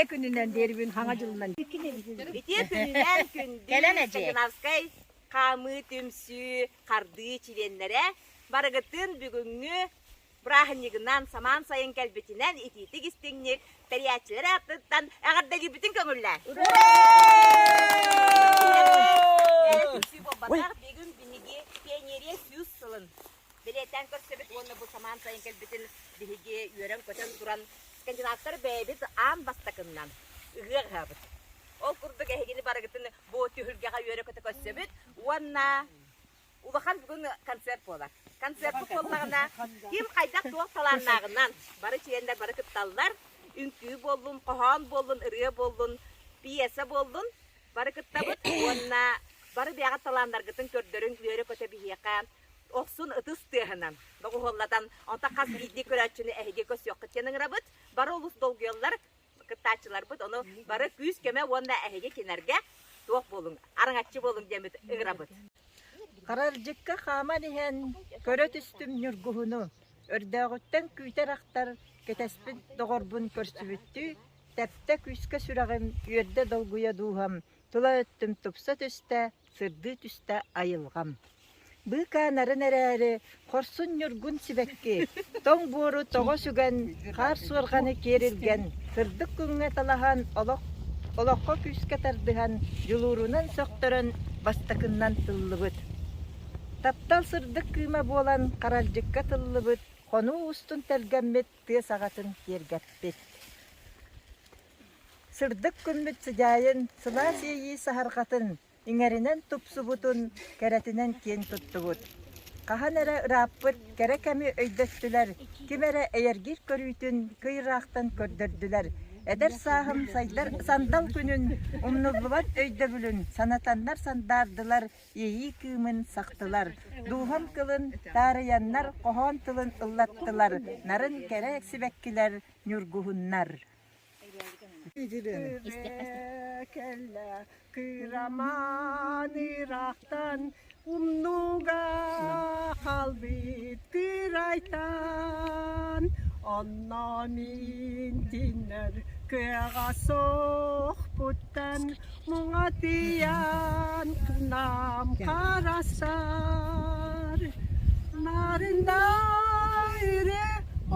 Үтүө күнүнэн диэрибин хаҥа дьылынан. Үтүө күнүнэн күндү Скандинавскай хаамыы түмсүү хардыы чилиэннэрэ барыгытын бүгүҥҥү бырааһынньыгынан самаан сайын кэлбитинэн итиитик истиҥник тэрийээччилэр ааттыттан эҕэрдэлиирбитин көҥүллээн. Түмсүү буолбатах, бүгүн биһиги пионерия 100 сылын бэлиэтээн көрсөбүт уонна бу самаан сайын кэлбитин биһиги үөрэн-көтөн туран скандинавтар бэйэбит аан бастакыннан ыһыах ыһабыт. Ол курдук эһигини барыгытын бу түһүлгэҕэ үөрэ-көтө көрсөбүт уонна улахан бүгүн концерт буолар. Концертпыт буоллаҕына ким хайдах туох талааннааҕынан бары чилиэннэр бары кытталлар. Үҥкүү буоллун, хоһоон буоллун, ырыа буоллун, пьеса буоллун бары кыттабыт уонна бары бэйэҕит талааннаргытын көрдөрүҥ, үөрэ-көтө биһиэхэ охсун ытыс тыаһынан доҕуһуоллатан, онтон хас биирдии көрөөччүнү эһиги көрсүөххүт диэн ыҥырабыт. Бары олус долгуйаллар кыттааччыларбыт, ону бары күүс-көмө уонна эһиги кинилэргэ туох буолуҥ, араҥаччы буолуҥ диэммит ыҥырабыт. Харалдьыкка хааман иһэн көрө түстүм ньургуһуну, өрдөөҕүттэн күүтэр ахтар кэтэспит доҕорбун көрсүбүттүү тэптэ күүскэ сүрэҕим, үөрдэ долгуйа дууһам, тула өттүм тупса түстэ, сырдыы түстэ айылҕам. Быыкаа нарын эрээри, хорсун ньургун сибэкки, тоҥ буору тоҕо сүгэн, хаар суорҕаны киэр илгэн, сырдык күҥҥэ талаһан, олох олоххо күүскэ тардыһан, дьулуурунан сөхтөрөн, бастакыннан тыллыбыт. Таптал сырдык кыыма буолан, харалдьыкка тыллыбыт, хонуу устун тэлгэммит, тыа саҕатын киэргэппит. Сырдык күммүт сыдьаайын, сылаас иэйии саһарҕатын иҥэринэн тупсубутун, кэрэтинэн киэн туттубут. Хаһан эрэ ырааппыт кэрэ кэми өйдөттүлэр, ким эрэ эйэргиир көрүүтүн кый ыраахтан көрдөрдүлэр. Эдэр сааһым сайдар сандал күнүн, умнуллубат өйдөбүлүн санатаннар сандаардылар, иэйии кыымын сахтылар. Дууһам кылын таарыйаннар хоһоон тылын ыллаттылар, нарын кэрэ сибэккилэр ньургуһуннар. Кэллэ кыраман ыраахтан умнууга хаалбыт кырайтан онно мин тииннэр кыаҕа суохпуттан муҥатыйан нам харасар нарында үре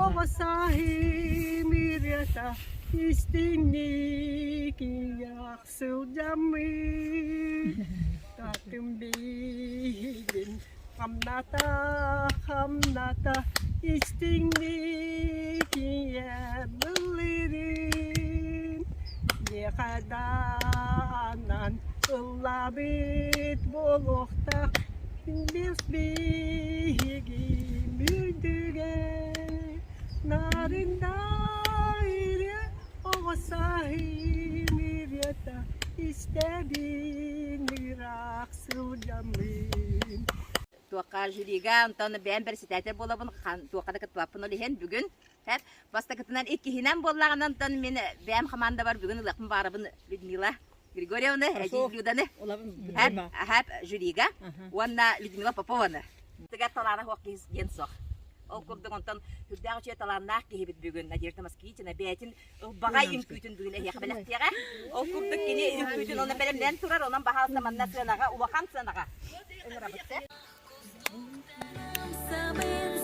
оҕо сааһым ырыата истиҥник ийэх сылдьаммыт татым биһигин хамната хамната истиҥник ийэм ыллыырын миэхэ даанан ыллаабыт буолуохтаах бис биһиги үрдүгэ нарында ырыа оҕо сааһым ырыата истэбин ыраах сылдьаммын Туохха жюрига онтон бэйэм бэрэссэдээтэл буолабын, туохха да кыттыбаппын ол иһин бүгүн бастакытынан иккиһинэн буоллаҕына онтон мин бэйэм хамаандабар бүгүн ылыахпын баҕарабын Людмила Григорьевна, Эдьиий Люданы, Ахап жюрига уонна Людмила Попованы. Тыгар талаана суох киһи диэн суох. Ол курдук онтон сүрдээх үчүгэй талааннаах киһибит бүгүн Надежда Москвитина бэйэтин ылбаҕай үҥкүүтүн бүгүн эһиэхэ бэлэхтиэҕэ. Ол курдук кини үҥкүүтүн онон бэлэмнээн турар, онон баһаалыста манна сыанаҕа, улахан сыанаҕа ыҥырабыт.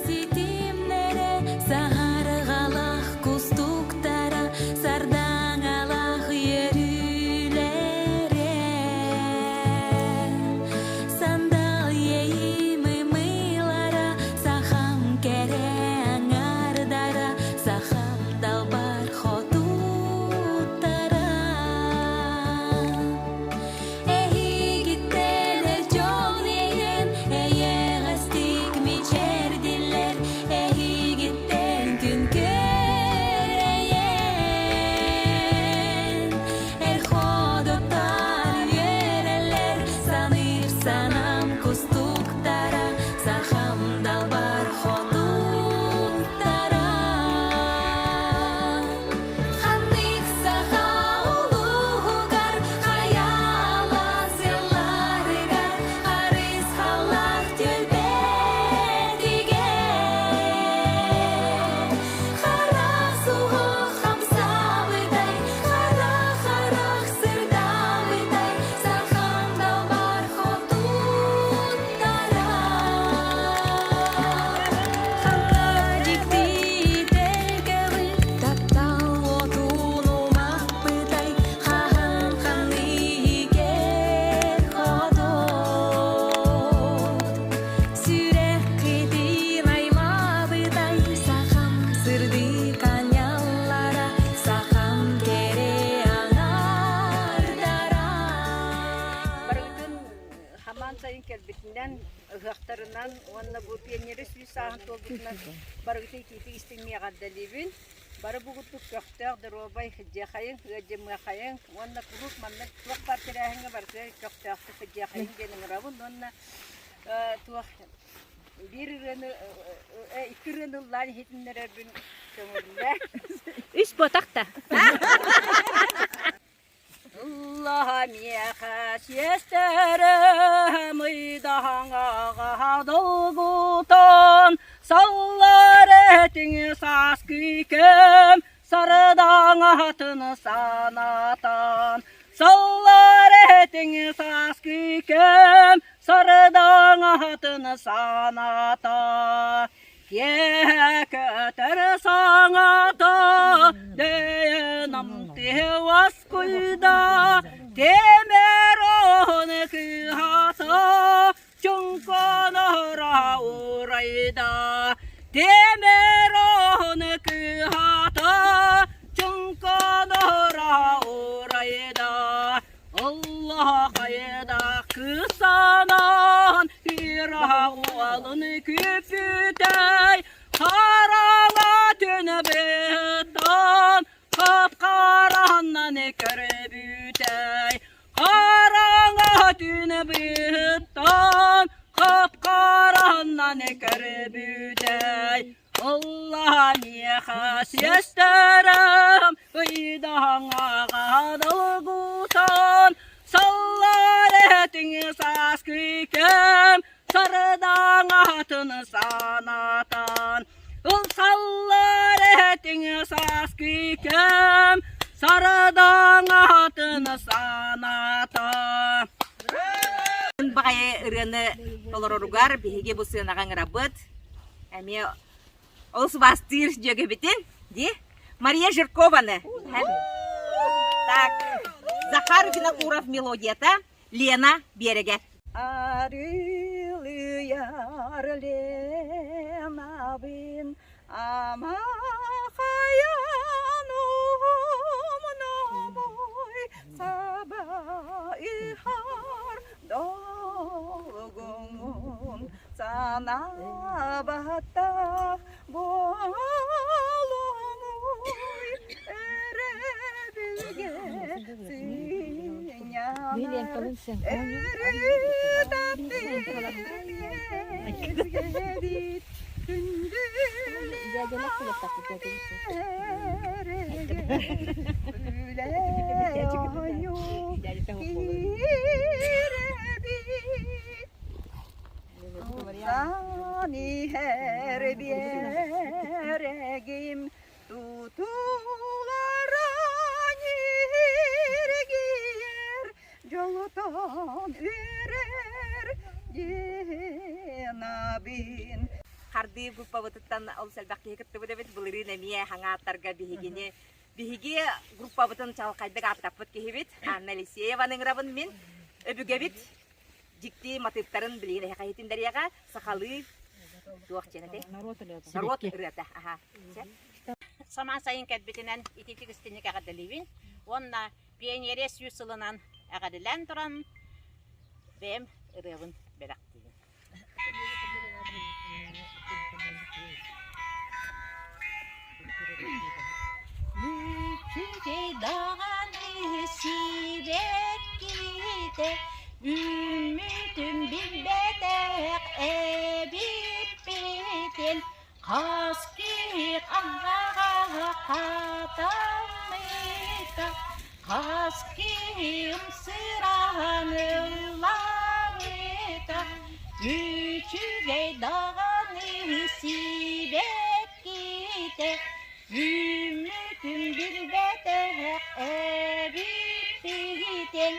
Ситимнэрэ саһарҕалаах кустуктара сардаҥалаах үөрүүлэрэ сандал иэйиим ымыылара сахам кэрэ аҥардара сахам далбар хотуттара Эһигиттэн эр дьон иэйэн, эйэҕэстик мичээрдиллэр, эһигиттэн күн көрөйөн. Эр ходоттор үөрэллэр, саныыр санаам кустуктара, сахам далбар хотуттара. Пионеры сүүс сааһын туолбутунан барыгытын итиитик истиҥник эҕэрдэлиибин. Бары бу курдук көхтөөх, доруобай сылдьыахайыҥ, ыалдьымыахайыҥ уонна куруук маннык туох баар тэрээһиҥҥэ барытыгар көхтөөхтүк сылдьыахайыҥ диэн ыҥырабын уонна туох биир ырыаны икки ырыаны ыллаан иһитиннэрэрбин көҥүллээ. Үс буотах да. Ыллаһа миэхэ сиэстэрэ мыйдаһаҥаҕа долгутан, Саллар этиҥ сааскы кэм сардаҥатын санатан, Саллар этиҥ сааскы кэм сардаҥатын саната. Киэһэ көтөр саҥата дэйэнам тиһэваскуйда темер оһон кыһата чуҥкунура урайда темер оһон кыһата чуҥкунура урайда Аллаһ хайдах кысанан Ира уолун күпүтэй Хараҥа түнэбиттан Хап-хараннан көрбүтэй Хараҥа түнэбиттан Хап-хараннан көрбүтэй Аллаһ миэхэ сиэстэрем ыйдаһаҥаҕа долгутан Саллар этиҥ сааскы кэм сардаҥатын санатан Ылсаллар этиҥ сааскы кэм сардаҥатын санатан Баҕайы ырыаны толороругар биһиги бу сыанаҕа ыҥырабыт. Эмиэ ол сыбаастыыр дьүөгэбитин дии Мария Жиркованы. Так, Захар Винокуров мелодията Лена биэрэгэр. Арылыйар Ленабын амахайан умнобой саба ихар долгуҥун санаабатах буолумуй эрэбилгэ сынньанар өрүү таптыыр эбит күндүлээн үлэ оонньуу киирэбит Тутан иһэр биэрэгим тутуулара ньиргийэр, дьолутон үөрэр Динабин. Хардыы группабытыттан олус элбэх киһи кыттыбыт эбит. Былырыын эмиэ хаҥааттарга биһигини биһиги группабытын чаҕылхайдык ааттаппыт киһибит Анна Елисееваны ыҥырабын мин. Өбүгэбит дьикти матыыптарын билигин эһиэхэ иһитиннэриэҕэ сахалыы туох диэн этэй норуот ырыата аха Самаан сайын кэлбитинэн ититик истинник эҕэрдэлиибин уонна пионерия сүүс сылынан эҕэрдэлээн туран бэйэм ырыабын бэлэхтиибин. Үчүгэй даҕаны сибэккитэ Үүммүтүн билбэтэх эбиппитин Хас киһи хаһаҕа хатаммыта, Хас киһи ымсыраан ыллаабыта, Үчүгэй даҕаны сибэккитэ Үүммүтүн билбэтэх эбиппитин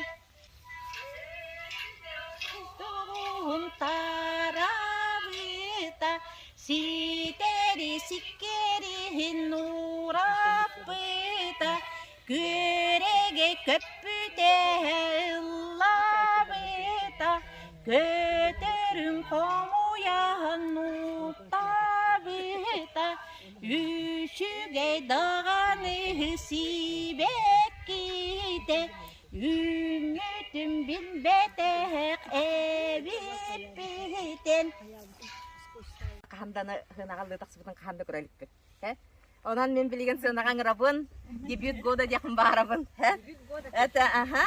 Тугун тараабыта, ситэри сиккириһин уураппыта, күөрэгэй көппүтэ ыллаабыта, көтөрүн хомуйан уктаабыта, үчүгэй даҕаны сибэккитэ Үүммүтүн билбэтэх эбиппитин. хаһан даны сыанаҕа ыллыы тахсыбытын хаһан да көрө иликпит. Онон мин билигин сыанаҕа ыҥырабын, дебют года диэхпин баҕарабын. Это, ага.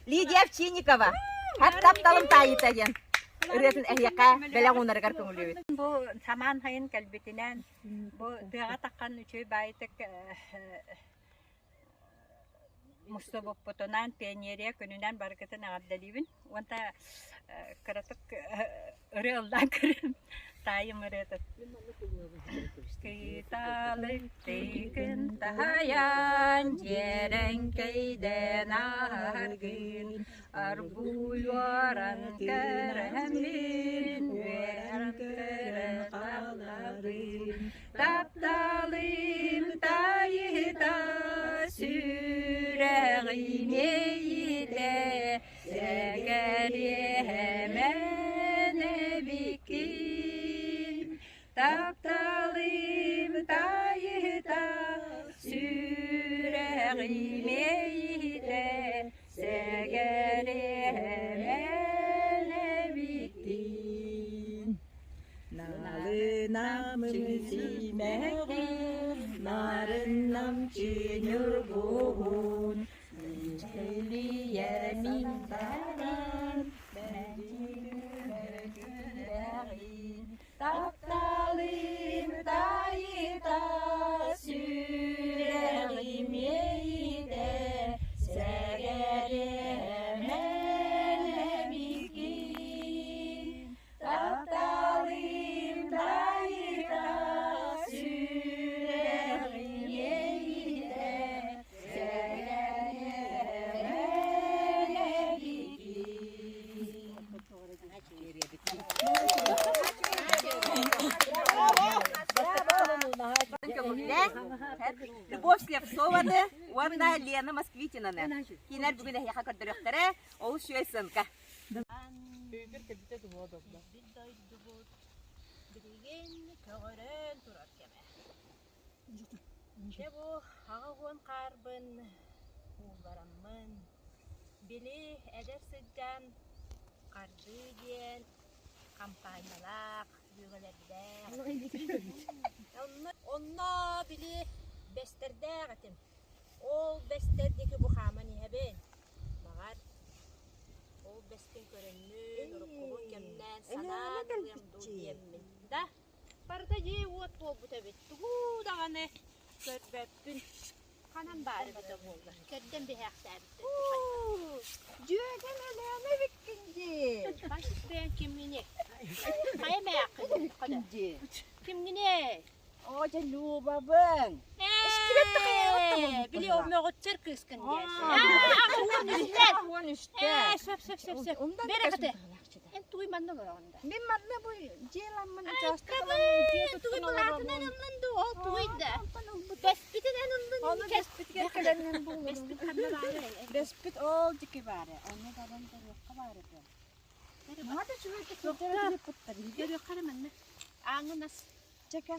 Лидия Овчинникова. Хат тапталым таайыта диэн ырыатын эһиэхэ бэлэх уунарыгар көҥүлүүбүт. Бу самаан сайын кэлбитинэн, бу тыаҕа таххан үчүгэй баайытык мустубуппутунан пионерия күнүнэн барыгытын эҕэрдэлиибин уонна кыратык ырыа ыллаан көрүм таайым ырыатын Кыталык тыгын таһайан дьиэрэҥкэйдэн ааргын аргуйуоран көрөммүн үөрэн көрөн хаалабын Тапталым тайыта сүрэҕим иэйиитэ сэгэриэһэмэн эбиккин. Тапталым тайыта сүрэҕим иэйиитэ сэгэриэһэмэн эбиккин. Налынамын симэҕин, нарыннамчы ньургуһун, Мичилийэ мин баран, мэлдьи Тапталым тайыта сүрэҕим иэйиитэ сэгэриэмэн эбиккин. Тапталым тайыта сүрэҕим иэйиитэ сэгэриэмэн эбиккин. Любовь Слепцованы уонна Лена Москвитинаны кинилэр бүгүн эһиэхэ көрдөрүөхтэрэ. Олус үчүгэй сыанка. Дойдубут билигин көҕөрөн турар кэмэ. Дьэ бу 80 хаарбын ууллараммын, били эдэр сылдьан Хардыы диэн хампаанньалаах, дьүөгэлэрдээх. Онно, онно били бэстэрдээх этим. Ол бэстэр диэки бу хааман иһэбин. Баҕар, ол бэспин көрөммүн, уруккубун кэмнээн санаан ылыам дуу диэммин. Да, барыта дьиэ-уот буолбут эбит. Тугу даҕаны көрбөппүн. Ханан баар эбитэ буолла. Кэрдэн биһээхтээбиттэр. Дьүөгэм Өлөөнө эбиккин дии. Бэйэҥ кимҥиний? Хайа мээххин? Кимҥиний? Оо, дьэ Любабын. Ээ, били омоҕуччар кыыскын диэн. Уон үстэ. Ээ, сөп, сөп, сөп, сөп. Бэрэ хаты. Эн тугуй манна олороҕун да? Мин манна бу дьиэламмын учаастакаламмын дьиэ Тугуй туттан былаатынан олоробун. ыллын дуу, ол тугуй да? Бэспитин эн ыллын Ону бэспитигэр кэлэннэн буллум. Бэспит ханна баарый? Бэспит ол дьики баары. Ону баран көрүөххэ баар этэ. Наһаа да үчүгэйдик сылдьар этилиппиттэр. Көрүөххэ эрэ манна. Ааҥын ас. Чэкэ.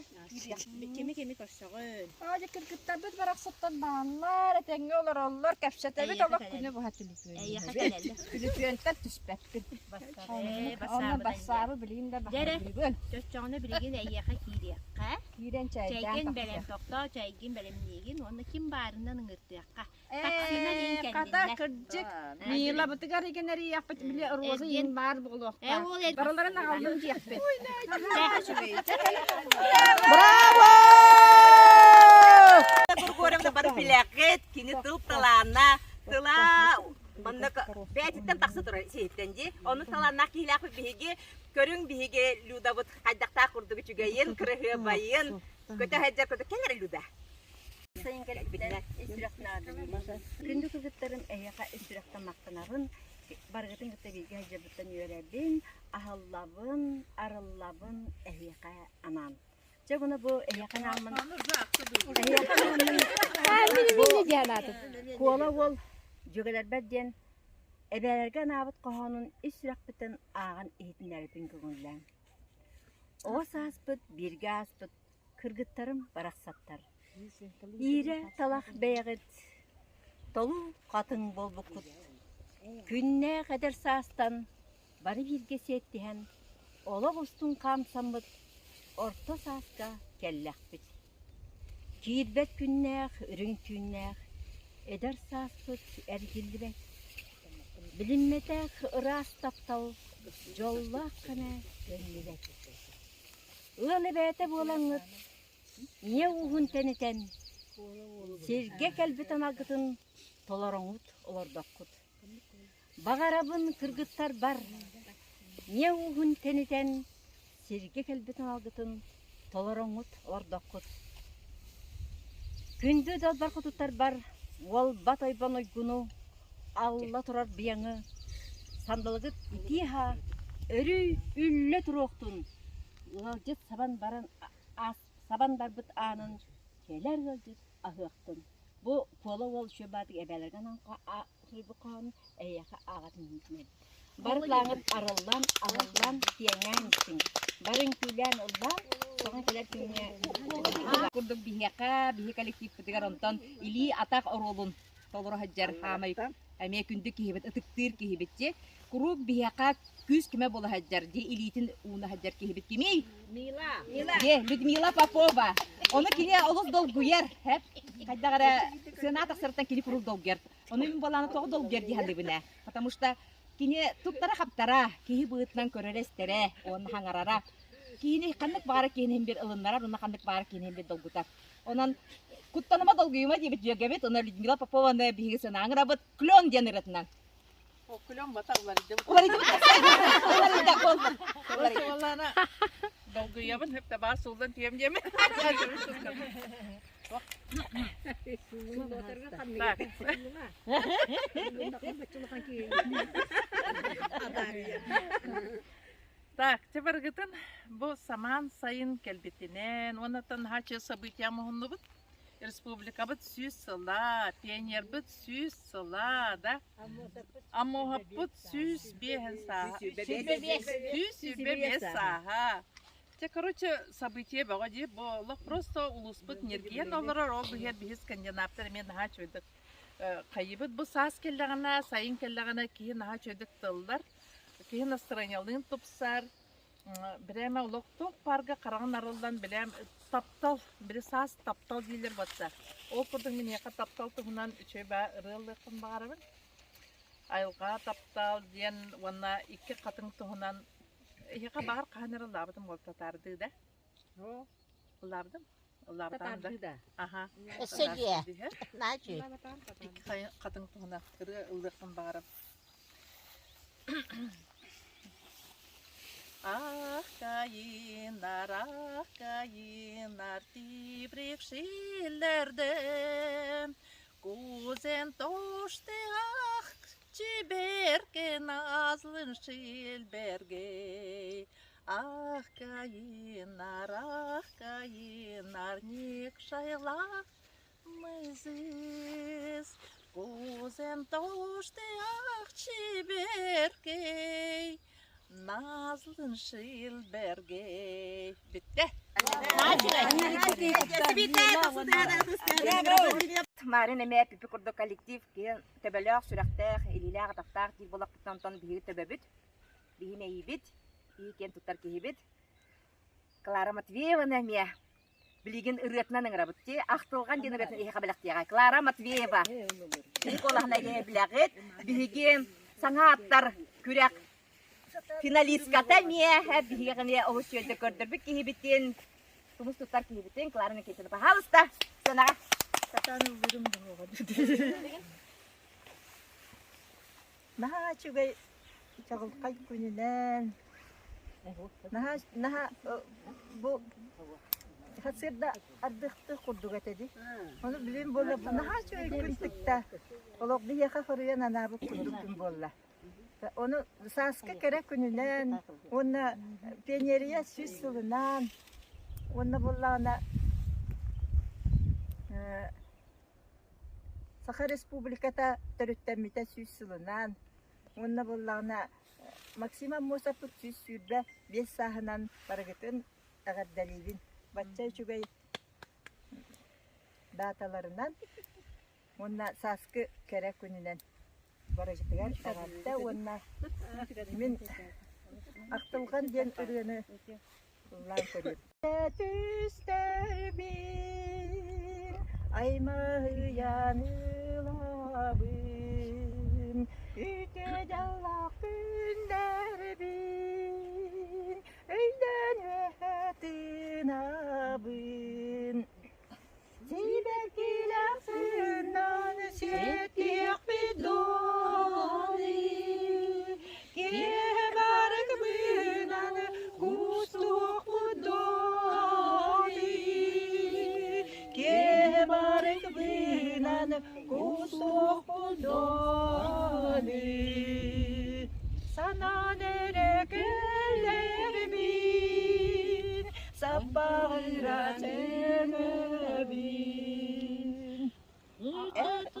Кими-кими көрсөҕүн? Аа, дьэ кыргыттарбыт барахсаттан бааллар, этэҥҥэ олороллор, кэпсэтэбит Эйиэхэ олох кэлэллэр. күнү быһа түлүпүөн. Эйиэхэ кэлэллэр. Түлүпүөнтэн түспэппин. Ээ, Онно бассаабынан бассаабы билигин да Дьэрэ, баһылыыбын. чоччоҕуна билигин эйиэхэ киириэххэ. Киирэн чэйдээн Чэйгин бэлэм тахсыах. тохтоо, чэйгин бэлэмниигин уонна ким баарынан ыҥыртыахха. Таксинан иин Ээ, хата кэллиннэр. кырдьык, Милабытыгар игэнэриэхпит, били Роза Эргин. иин баар Ээ, буолуохтаах. ол эргин. Барыларын аҕаллым диэхпит. Браво! Григорьевна бары билэҕит, кини тыл талаана, тыла манна бэйэтиттэн тахса турар сиһиттэн дии. Ону талааннаах киһилээхпит биһиги көрүҥ биһиги Людабыт хайдахтаах курдук үчүгэйин, кыраһыабайын көтө сылдьар көтө кэл эрэ Люда. Сайын кэлбитинэ ис сүрэхтэн аадырыыбын. Күндү кыргыттарым эһиэхэ ис сүрэхтэн махтанабын. Барыгытын кытта бииргэ сылдьарбыттан үөрэбин, аһыллабын, арыллабын эһиэхэ анаан. Дьэ гына бу эһиэхэ анааммын эһиэхэ анааммын бу Куола уол дьүөгэлэрбэр диэн эбээлэргэ анаабыт хоһоонун ис сүрэхпиттэн ааҕан иһитиннэрбин көҥүллээҥ. Оҕо сааспыт бииргэ ааспыт кыргыттарым барахсаттар. Иирэ талах бэйэҕит толуу хатыҥ буолбуккут. Күннээх эдэр саастан бары бииргэ сиэттиһэн, олох устун хаамсаммыт. Орто сааска кэллэхпит. Киирбэт күннээх, үрүҥ түүннээх, эдэр сааспыт эргиллибэт. Билиммэтэх ыраас таптал дьоллоох кэмэ төннүбэт. Ыал эбээтэ буолаҥҥыт, ийэ ууһун тэнитэн, сиргэ кэлбит аналгытын толороҥҥут олордоххут. Баҕарабын кыргыттарбар, ийэ ууһун тэнитэн, сиргэ кэлбит аналгытын толороҥҥут олордоххут. Күндү далбар хотуттарбар уолбат ойбон уйгуну, алла турар быйаҥы, сандалыгыт итии аһа өрүү үллэ туруохтун, ыалдьыт сабан баран аас сабан барбыт аанын кэлэр ыалдьыт аһыахтын. Бу Куола уол үчүгэй баатык эбээлэргэ анаан суруйбут хоһоонун эһиэхэ ааҕатын иһитинэбит. Бары плаҥҥыт арыллан, аһыллан, киэҥээн истиҥ. Бары үҥкүүлээн ыллаан, саҥа кэлэр күҥҥэ курдук биһиэхэ, биһи коллективпытыгар онтон илии-атах оруолун толоро сылдьар хаамай эмиэ күндү киһибит, ытыктыыр киһибит дии. Куруук биһиэхэ күүс-көмө буола сылдьар дии, илиитин ууна сылдьар киһибит кимий? Мила. Дии, Людмила Попова. Ону кини олус долгуйар, хэп. Хайдах эрэ сыана тахсарыттан кини куруук долгуйар. Ону мин буолааны тоҕо долгуйар дии саныыбын ээ. Потому что кини туттара-хаптара, киһи быһыытынан көрөрө-истэрэ, уонна хаҥарара. Киһини ханнык баҕара киһини бир ылыннарар, уонна ханнык баҕара киһини бир долгутар. Онон куттаныма долгуйума диэбит дьүөгэбит, онон Людмила Попованы биһиги сынаан Клен диэн ырыатынан. Клен бата уларыйдыбыт. Уларыйдыбыт. Уларыйда буолла. Уларыйда. Долгуйабын хөп баар сууллан түһэм диэми. Так. Так, те барыгытын бу самаан сайын кэлбитинэн уонна наһаа события муһуннубут. Республикабыт 100 сыла, пионербыт 100 сыла, да? Аммоһаппыт 105 сааһа. 125 сааһа. Те, короче, событие бөҕө дии. Бу олох просто улууспут ньиргийэн олорор, ол быһыар биһи скандинавтар эмиэ наһаа үчүгэйдик хайыыбыт. Бу саас кэллэҕинэ, сайын кэллэҕинэ киһи наһаа үчүгэйдик тыллар, киһи настроениялыын тупсар. Бирээмэ олох туох баарга хараҕын арыллан билэм таптал, били саас таптал дииллэр батта. Ол курдук миниэхэ таптал туһунан үчүгэй баа ырыа ыллыахпын баҕарабын. Айылҕа таптал диэн уонна икки хатыҥ туһунан эһиэхэ баҕар хаһан эрэ ыллаабытым буолла татаардыы да? Ыллаабытым? Ыллаабытаам да? Аха. Өссө дьиэ. Наачы. Икки хатыҥ туһунан ырыа ыллыахпын баҕарабын. Ах, кайыннар, ах, кайыннар, тибрекшилерде, Кузен тоште ах, чиберке назлын шилбергей. Ах, кайыннар, ах, кайыннар, ник шайла Мызыс, кузен тоште ах чиберкей, Назлын шилбергей. Бүттэ. Марын эмээ пипи курдук коллектив киһи төбөлөөх, сүрэхтээх, илиилээх, атахтаах диир буолахпытынан онтон биһиги төбөбүт, биһи мэйиибит, биһи киэн туттар киһибит. Клара Матвеевна эмиэ Билигин ырыатынан ыҥырабыт дии. Ахтылҕан диэн ырыатын эһиэхэ бэлэхтиэҕэ. Клара Матвеева. Кини куолаһын эһиэхэ билэҕит. Биһиги саҥа аттар күрэх финалистката эмиэ биһиги эмиэ олус үөрдэ көрдөрбүт киһибитин, тумус туттар киһибитин Клара Никитина, пожалуйста, сценаҕа. Сатаан ыллырым буолуоҕа. Наһаа үчүгэй чаҕылхай күнүнэн наһаа наһаа бу сарсыарда ардыахтыы курдук этэ дии. Ону билин буолла наһаа үчүгэй күн тыкта. Олох биһиэхэ хоруйан анаабыт курдук күн буолла. Ону сааскы кэрэ күнүнэн уонна пионерия 100 сылынан уонна буоллаҕына Саха Республиката төрүттэммитэ 100 сылынан уонна буоллаҕына Максим Аммосовпут 125 сааһынан барыгытын эҕэрдэлиибин. Бачча үчүгэй дааталарынан уонна сааскы кэрэ күнүнэн барыгытыгар эҕэрдэ уонна мин Ахтылҕан диэн ырыаны. Ыллаан көрүөм. Түстэрбин аймаһыйан ылабын, үтүө дьаллаах күннэрбин өйдөөн үөһэ тыынабын. Сибэккилээх сыһыаннаан сиэтиэхпит дуоный, киэһэ барык быынан кустуохпут дуоный, киэһэ барык быынан кустуохпут дуоный. Санаан эрэ кэлэрбин, саппаҕыра сөҥөбүн.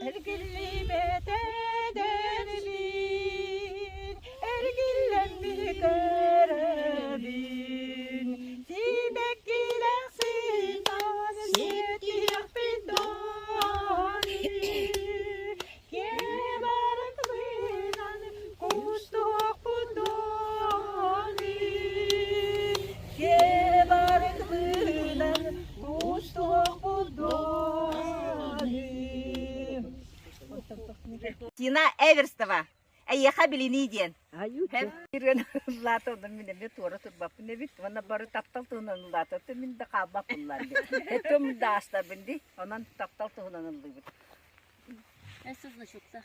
Эргиллибэт эдэрбин, эргиллэммин көрөбүн. Сибэккилээх сыытан сиэтиэхпин доҕорун. Киэ баран быынан кустуохпун доҕорун. Киэ баран быынан кустуохпун доҕорун. Тина Эверстова, эйиэхэ билинии диэн. Ырыаны ыллаата, онон мин эмиэ туора турбаппын эбит. Уонна бары таптал туһунан ыллаата, мин да хаалбаппын диэн. Этим да аастарбын дии. Онон таптал туһунан ыллыыбыт.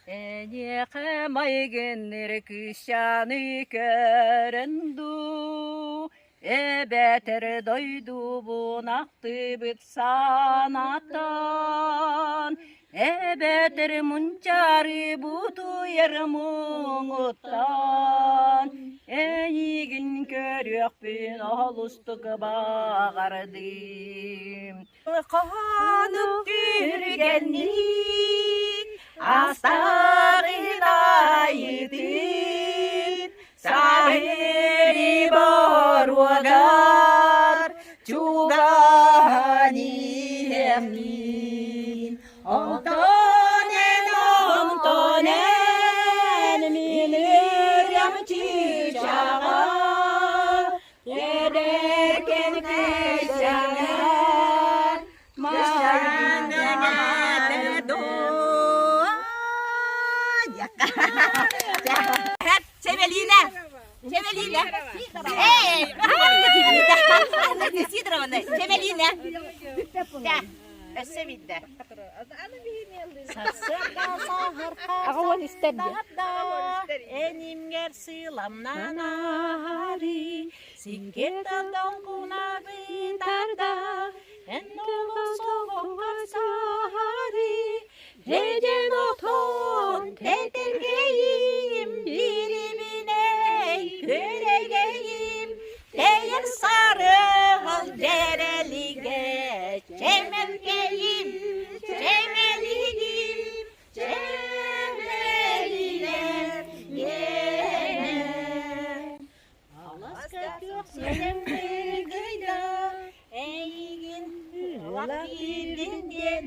Эйиэхэ майгынныр кыысчааны көрөн дуу, эбэтэр дойдубун ахтыбыт санааттан, эбэтэр мунчаары бутуйар муҥуттан, эйигин көрүөхпүн олустук баҕардым. Хаанып түргэнник астарын айытын саһыри боруогар чугаһан иһэммин. Онтон эн, онтон эн мин ырыам чыычааҕа Эдэркэн кэйсэҥэр Чэбэлиинэ! Чэбэлиинэ! Эй! Сидоровна, Чэбэлиинэ! Өссө биирдэ. Сарсыарда саһархай Энимгэр сыламнанари, Сиҥкетта долгунабын тарда, Эн солоҥҥор саһари, Дьэдьэн отон тэтэргэйим, Бириминэй күөрэгэйим, Тэйэр сарыал дьэрэлигэ, Чэмэлкэйим, чэмэлигим, Чэмэлинэн миэнэ. Аласка күөх сирэм кыргыйда, Эйигин ылах киирдин диэн,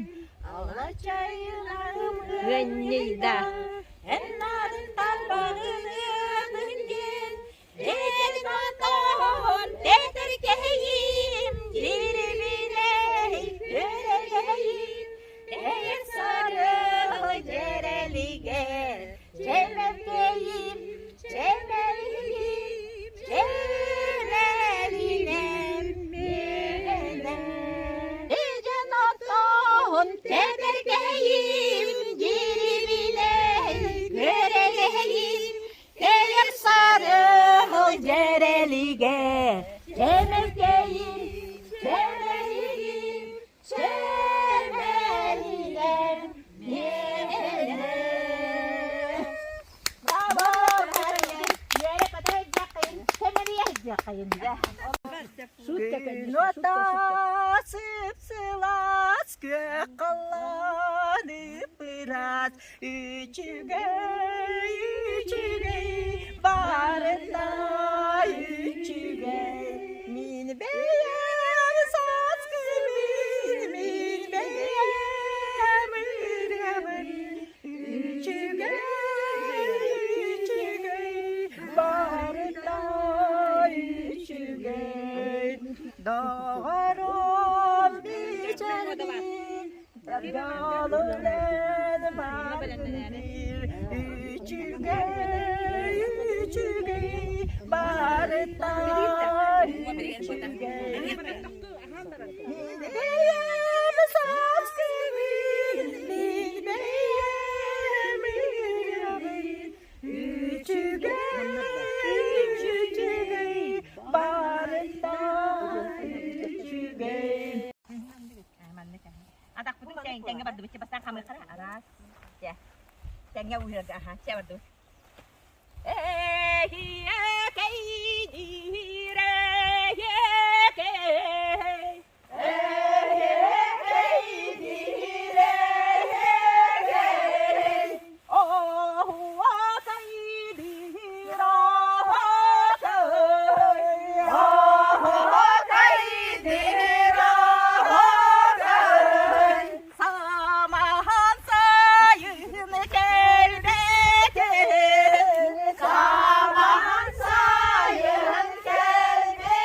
Алла чайынаһым ыанньыйда, Эн наадын тарбаҕын ыатын диэн, Дэтэр матаһын тэтэр кэһэйим, Дьирибинэй күөрэгэйим, Тэйэр сарыал дьэрэлигэр, Чэмэлкэйим, чэмэлигим, чэмэлинэн миэнэ. Дьэн отоһун тэтэргэйим, Дьирибинэй күөрэгэйим, Тэйэр сарыал дьэрэлигэ, Чэмэлкэйим, чэмэлигим, чэмэлинэн миэнэ. Күн ото сып-сылаас, күөх халлаан ыппырас, Үчүгэй, үчүгэй, барыта үчүгэй. Мин бэйэм сааскыбын, мин бэйэм ырыабын. Үчүгэй, үчүгэй, барыта үчүгэй. Доҕорум мичээрдиир, Дьолунан маанныыр, Үчүгэй, үчүгэй, барыта үчүгэй. Мин бэйэм саас күнүн, мин бэйэм ырыабын, Үчүгэй, үчүгэй, барыта үчүгэй. Атахпытын тэҥ тэҥҥэ бардыбыт. Бастаан хамыаххара араас. Чэ. Тэҥҥэ уһуйарга аха. Чэ бардыбыт. Самахан сайын кэлбэтин, самахан сайын кэлбэтин,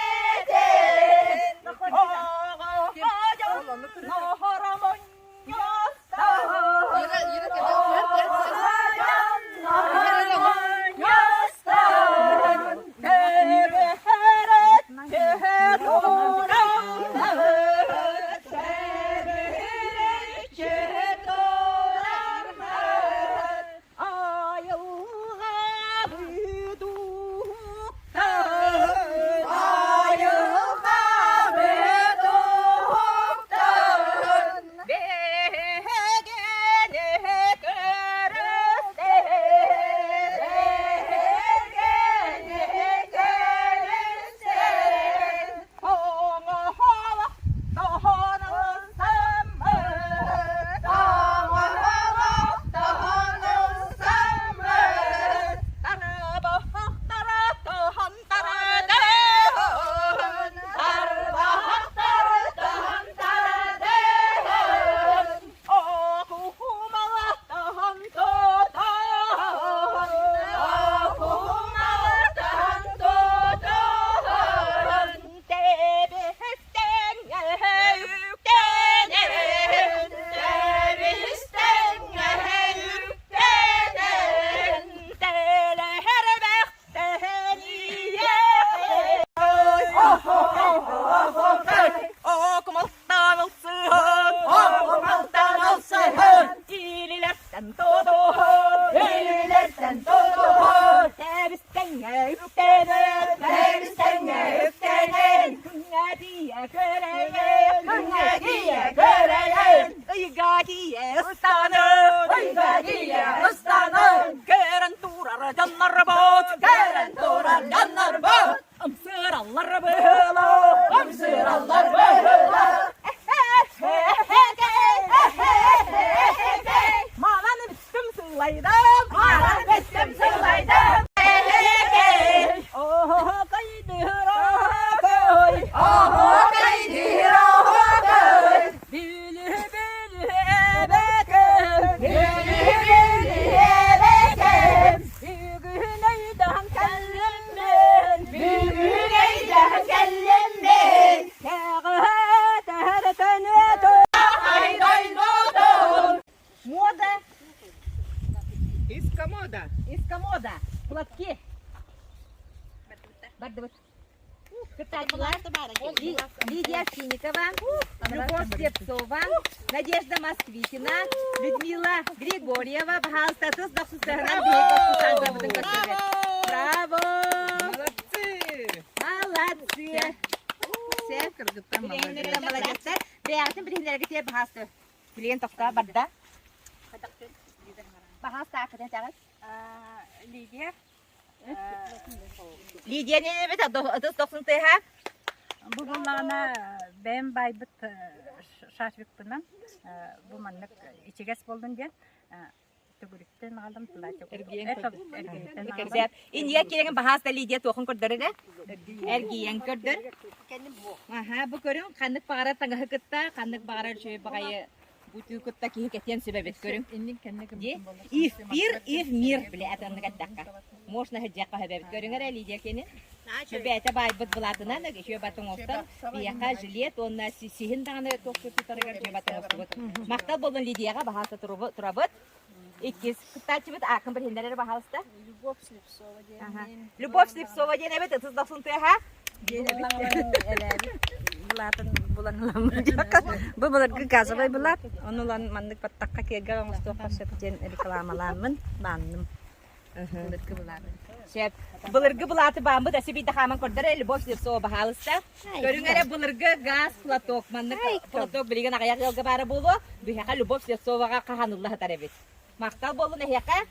Мода. Из комода. Из комода. Платки. Бардыбыт. Кытаачылар Лидия Финикова, Любовь Слепцова, Надежда Москвитина, Людмила Григорьева. Пожалуйста, тус Браво! Молодцы! Молодцы! Все, молодцы. Бэйэҕитин билиһиннэрэргитигэр баһаалыста. Билигин тохтоо барда. Баһаалыста ааккытын этэҕит. Лидия. Лидия ненебит ытыс дохсун тыаһа. Бу буллаҕына бэйэм баайбыт шашлыкпынан бу маннык ичигэс буоллун диэн Төгүрүктэн аҕалым Эргийэн Инья киэҥин баһаас да Лидия туохун көрдөр эрэ? Эргийэн көрдөр. Аха, бу көрүҥ ханнык баҕарар таҥаһы кытта, ханнык баҕарар үчүгэй баҕайы. Бу түү кытта киһи кэтиэн сөп эбит көрүҥ. Дии. И в пир, и в мир, бile атыннык эттэххэ. Можно сылдьыахха сөп эбит. Көрүҥ эрэ Лидия киэнин. Бэйэтэ баайбыт былаатынан, үчүгэй бат оҥостон, биһиэхэ жилет уонна сиһин даҕаны туох тутарыгар үчүгэй бат оҥостубут. Махтал буоллун Лидияҕа баһаалыста турабыт. Иккис кыттааччыбыт ааккын билиһиннэр эрэ баһаалыста. Любовь Слепцова диэн. Любовь Слепцова диэн эбит, ытыс дохсун тыаһа. Диэн эбит. Былаатын булан ыламмын диэххэ. Бу былыргы газовай былаат. Ону ылан маннык баттахха киэргэл оҥостуохха сөп диэн рекламалааммын баанным. Былыргы былаат. Сөп. Былыргы былааты бааммыт өссө биирдэ хааман көрдөрө Любовь Слепцова баһаалыста. Көрүҥ эрэ былыргы газ платок. Маннык платок билигин аҕыйах ыалга баара буолуо. Биһиэхэ Любовь Слепцоваҕа хаһанылла сытар эбит. Махтал буоллун эһиэхэ.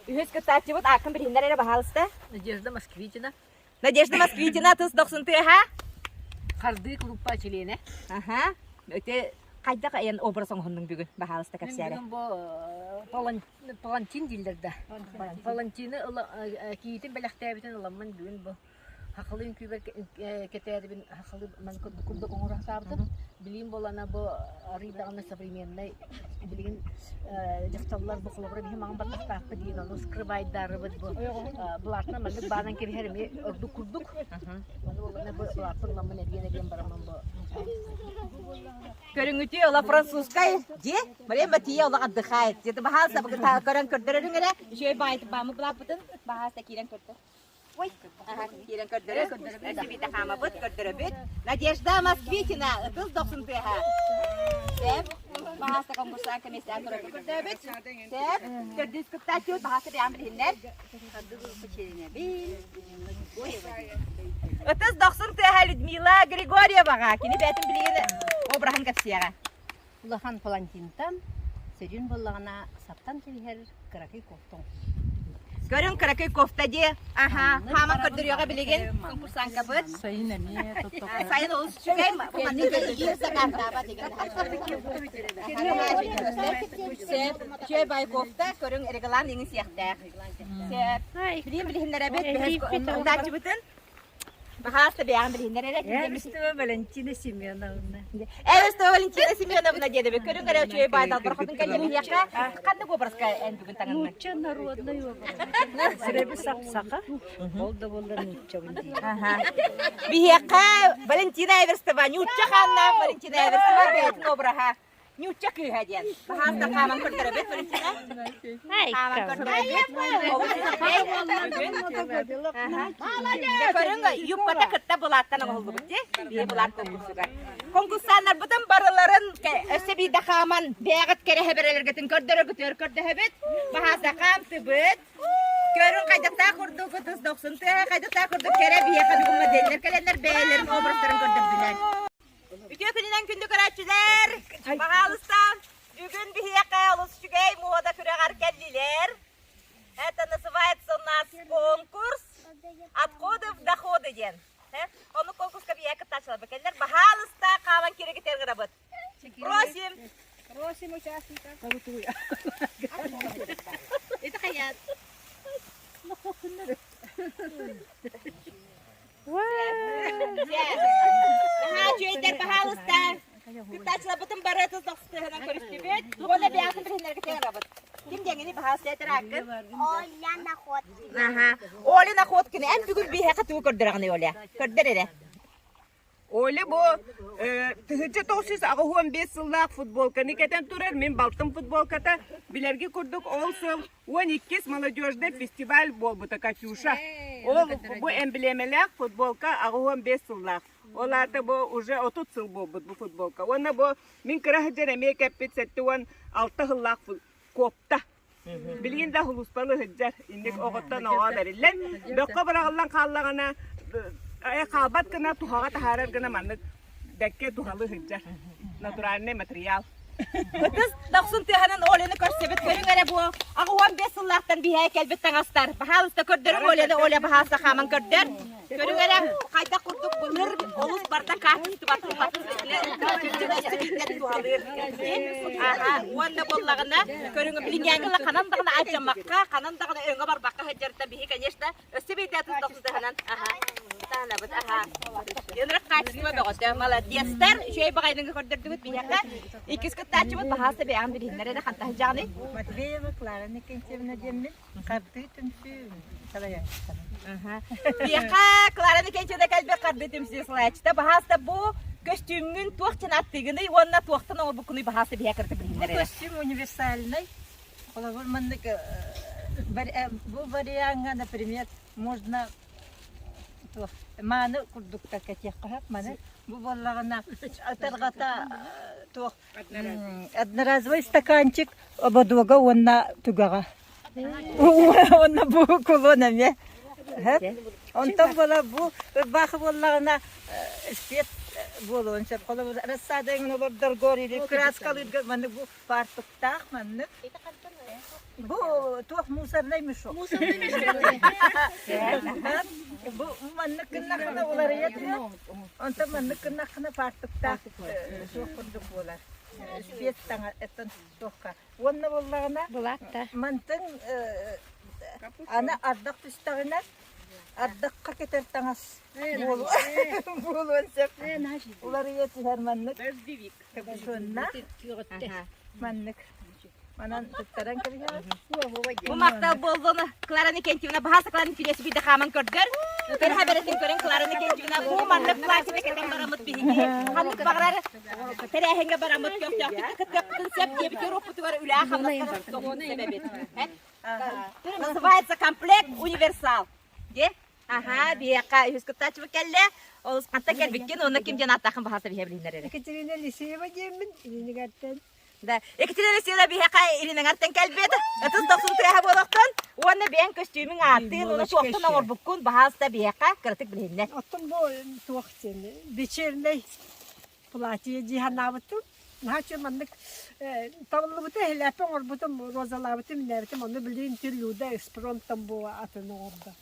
Үһүс кыттааччыбыт ааккын билиһиннэр эрэ баһаалыста. Надежда Москвитина. Надежда Москвитина тыс дохсун тыаһа. Хардыы клубпа чилиэнэ. Аха. Өте хайдах айан образ оҥоһуннуҥ бүгүн баһаалыста кэпсээрэ. Бүгүн бу палантин дииллэр да. Палантины киитин бэлэхтээбитин ыламмын бүгүн бу Хахалы үҥкүүбэр кэтээрибин хахалы маны курдук оҥоро сатаабытым. Билиим буолана бу арыый даҕаны современнай билигин дьахталлар бу холобура биһи маҥан баттахтаахпыт диэн ону скрывайдарыбыт бу былаатынан маннык баанан кэбиһэр эмиэ ордук курдук. Ону буолана бу былааппын ыламмын эбиэн эбиэн бараммын бу Көрүҥүтү ола французскай дьиэ Мария Матия олох отдыхает. Дьэ баһаалыста көрөн көрдөрөрүҥ эрэ. Үчүгэй баайытып бааммыт былааппытын баһаалыста киирэн көрдөр. Ой, киирэн көрдөрө, көрдөрөбүт, хаамабыт, көрдөрөбүт. Надежда Москвитина, ытыс дохсун тыаһа. Сеп, баһаста конкурсант комиссия турабыт көрдөбүт. Сеп, төрдүс кыттааччыбыт баһаста бэйэм билиһиннэр. Ытыс дохсун тыаһа Людмила Григорьеваҕа. Кини бэйэтин билигин обраһын кэпсиэҕэ. Улахан палантинтан сүрүн буоллаҕына саптан кэбиһэр кыракый кофтоҥ. Көрүҥ кыракый кофта дии. Аха, хааман көрдөрүөҕэ билигин конкурсанкабыт. Сайын эмиэ тоттоко. Сайын олус үчүгэй, маннык биир сакаастаабат деген. Сөп, үчүгэй бай кофта, көрүҥ реглан иҥин сиэхтээх. Сөп. Билиин билиһиннэрэбит, бэһэс Баһаалыста бэйэҕин билиһиннэр эрэ. Эбистова Валентина Семеновна. Эбистова Валентина Семеновна диэдэби. Көрүҥ эрэ үчүгэй баайдал бархатын кэллэ биһиэхэ. Ханнык образка эн бүгүн таҥынныҥ? Нуучча народный образ. Сирэби сап-саха, ол да буоллар нууччабын диир. Биһиэхэ Валентина Эверстова, нуучча хааннаах Валентина Эверстова бэйэтин обраһа. Ньуучча кыыһа диэн. Баһаалыста хааман көрдөрөбүт, Валентина. Хааман көрдөрөбүт. Көрүҥ, юбката кытта былааттан оҥоһуллубут дии. Биир былаат конкурсугар. Конкурсаннарбытын барыларын өссө биирдэ хааман бэйэҕит кэрэһэбэрэлэргитин көрдөрөргүтүгэр көрдөһөбүт. Баһаалыста хаамтыбыт. Көрүҥ хайдахтаах курдук ытыс дохсун тыаһа хайдахтаах курдук кэрэ биһиэхэ бүгүн моделлэр кэлэннэр бэйэлэрин образтарын көрдөрдүлэр. Үтүө күнүнэн күндү көрөөччүлэр! Баҕаалыста, бүгүн биһиэхэ олус үчүгэй муода күрэҕэр кэллилэр. Это называется у нас конкурс «Отходы в доходы» диэн. Ону конкурска биһиэхэ кыттааччылар кэллэр. Баһаалыста, хаалан киирэгитэр гынабыт. Просим! Просим участников. Это хаят. Наһаа үчүгэйдэр, баһаалыста. Кыттааччыларбытын бары тыл тохсутуһунан көрүстүбүт. Уонна бэйэҕитин билиһиннэргэ тэҥэрабыт. Ким диэҥини баһаалыста этэр ааккын? Оля Находкина. Аха. Оля Находкина. Эн бүгүн биһиэхэ тугу көрдөрөҕүнүй, Оля? Көрдөр эрэ. Оля бу 1985 сыллаах футболканы кэтэн турар мин балтым футболката билэрги курдук ол сыл 12 молодежный фестиваль буолбута Катюша. Ол бу эмблемэлээх футболка 85 сыллаах. Ол аата бу уже 30 сыл буолбут бу футболка. Уонна бу мин кыра сылдьан эмиэ кэппит 76 сыллаах куопта. Билигин да хулуспалы сылдьар. Инник оҕоттон оҕо бэриллэн, бөххө быраҕыллан хааллаҕына хаалбат гына туһаҕа таһаарар гына маннык бэккэ туһалы сылдьар. Натуральный материал. Ытыс дохсун тыаһанан Оляны көрсөбүт көрүҥ эрэ буо. 85 сыллаахтан биһээ кэлбит таҥастар. Баһаалыста көрдөрүҥ Оляны, Оля баһаалыста хааман көрдөр. Көрүҥ эрэ хайдах курдук былыр олус барда качествотын. туһалыыр. Аха, уонна буоллаҕына, көрүҥ билиҥҥээҥи ханан даҕаны алдьаммакка, ханан даҕаны өҥө барбакка сылдьарыттан биһи, конечно, өссө биирдэ тустахтаһынан, аха, таһынабыт, аха. Ынырык хаачыстыба бөҕөтө, молодецтар, үчүгэй баҕайыныгы көрдөрдүгүт биһиэхэ. Иккис кыттааччыбыт баһаалыста бэйэҕин билиһиннэр эрэ хантаһы дьаҕаный? Матвеева Клара Никитьевна диэммин, Хардыы түмсүү салайааччыта. Биһиэхэ Клара Никитьевна кэлбит хардыы түмсүү салайааччыта. Баһаалыста бу көстүүмҥүн туох диэн аттыыгыный уонна туохтан оҥорбуккунуй баһаалыста биһиэхэ кытта билиһиннэр Бу эрэ. көстүүм универсальный. Холобур, маннык бу вариаҥҥа, например, можно туох мааны курдуктар кэтиэххэ сөп маны. Бу буоллаҕына ытарҕата туох Одноразовый стаканчик ободуга уонна түгэҕэ. Уонна бу кулон эмиэ. Онтон буола бу ырбаахы буоллаҕына спец буолуон сөп. Холобур, рассада эҥин олордоргор или краскалыырга маннык бу фартуктаах маннык. Бу туох мусорный мешок. Мусорный мешок. Бу маннык гыннахына уларыйа түһэр. Онтон маннык гыннаххына фартуктаах суох курдук буолар. Спец таҥа эттэн туохха. Уонна буоллаҕына мантын аны ардах түстэҕинэ ардахха кэтэр таҥас буолуон сөп. Уларыйа түһэр маннык. Капюшоннаах. Маннык. Манан туттаран кэбиһэҕин. Бу махтал буоллун Клара Никентьевна баһааса Клара Никентьевна биирдэ хааман көрдөр. Көрһө бэрэтин көрөн Клара Никентьевна бу маннык платьены кэтэн бараммыт биһиги ханнык баҕарар тэрээһиҥҥэ бараммыт көхтөөхтүк кыттыахпытын сөп диэбит уруокпутугар үлэҕэ хамнаска сэбэбит. Называется комплект универсал. Де? Аха, биһиэхэ үһүс кыттааччыбыт кэллэ. Олус хантан кэлбиккин уонна ким диэн ааттааххын баһааса биһиэ билиһиннэр эрэ. Екатерина Лисеева диэммин, Илинигэртэн. Да, Екатерина Алексеевна биһиэхэ Илинэҥэртэн кэлбит. Ытыс дохсун тыаһа буолуохтун. Уонна бэйэҥ көстүүмүҥ ааттыын, уонна туохтан оҥорбуккун баһаалыста биһиэхэ кыратык билиһиннэр. Оттон бу туох диэн вечернэй платье дии санаабытым. Наһаа үчүгэй маннык табыллыбыта эһэлээппэ оҥорбутум, розалаабытым, миннээбитим. Онно билигин Люда экспромтом бу атын оҥордо.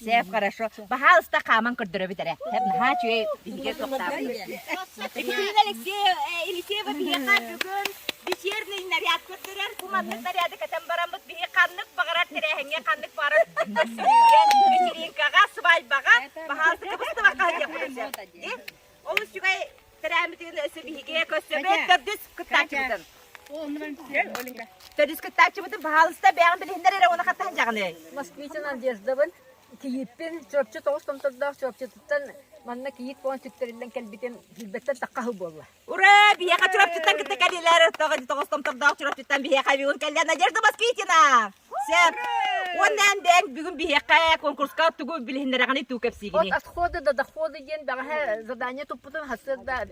Сеп, хорошо. Баһаалыста хааман көрдөрөбүт эрэ. Наһаа үчүгэй биһиги тохтаабыт. Екатерина Елисеева биһиэхэ бүгүн вечерний наряд көрдөрөр. Бу маннык наряды кэтэн бараммыт биһи ханнык баҕарар тэрээһиҥҥэ, ханнык баҕарар көрсүһүүгэ, вечеринкаҕа, свадьбаҕа, баһаалыста кыбыстыбакка сылдьыахпытын сөп. Олус үчүгэй тэрээһиммитин өссө биһиги көрсөбүт. Төрдүс кыттааччыбытын. Төрдүс кыттааччыбытын баһаалыста бэйэҕин билиһиннэр эрэ уонна хаттаһан дьаҕаны. Москвитин Надеждабын кийииппин Чурапчы тоҕус томтордоох Чурапчытыттан манна кийиит буолан сүктэриллэн кэлбитим сүүрбэттэн тахха сыл буолла. Ура! Биһиэхэ Чурапчыттан кытта кэллилэр. Тоҕус томтордоох Чурапчыттан биһиэхэ бүгүн кэллэ Надежда Москвитина! Сөп. Уонна эн бэйэҥ бүгүн биһиэхэ конкурска тугу билиһиннэрэҕиний, тугу кэпсиигиний? От отхода до дохода диэн бэҕэһээ задание туппутум сарсыарда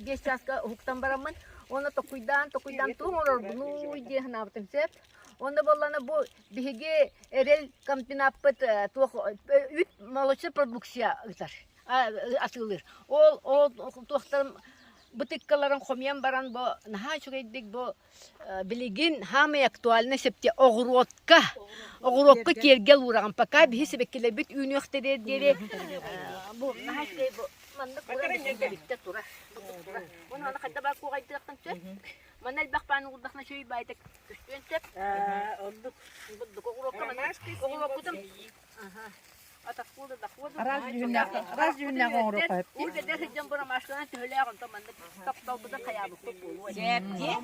5 чааска уһуктан бараммын уонна токуйдаан токуйдаан тугу оҥорорбунуй дии санаабытым сөп. Уонна буоллаҕына бу биһиги эрэл комбинаппыт туох үүт молочный продукция ыытар атыылыыр. Ол ол туохтарын бытыккаларын хомуйан баран бу наһаа үчүгэйдик бу Билигин саамай актуальнай сөптө оҕуруотка. Оҕуруокка киэргэл уураҕын. Пока биһи сибэккилэрбит үүнүөхтэригэр диэри бу наһаа үчүгэй бу маннык уран тура. Уонна аны хайда баар куоҕайдыаххын сөп. Манна элбэх бааны уурдахна үчүгэй баайда көстүөн сөп. Ордук бурдук оҕуруокка манна оҕуруоккутун Араас дьүһүннээх араас дьүһүннээх оҥоруохха сөп. Уу бэдэр сылдьан бу ромашканан төһөлөөх онтон маннык тапталбытын хайаабыппыт буолуо. Сөп дии.